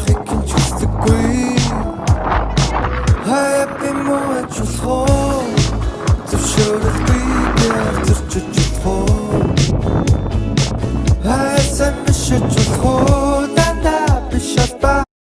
Харахыг хэн ч хүсдэггүй. Хаяа би муу байж болох уу? Зөвшөөрөлгүйгээр зөрчиж болох уу? Хаяа сайн биш байж болох уу?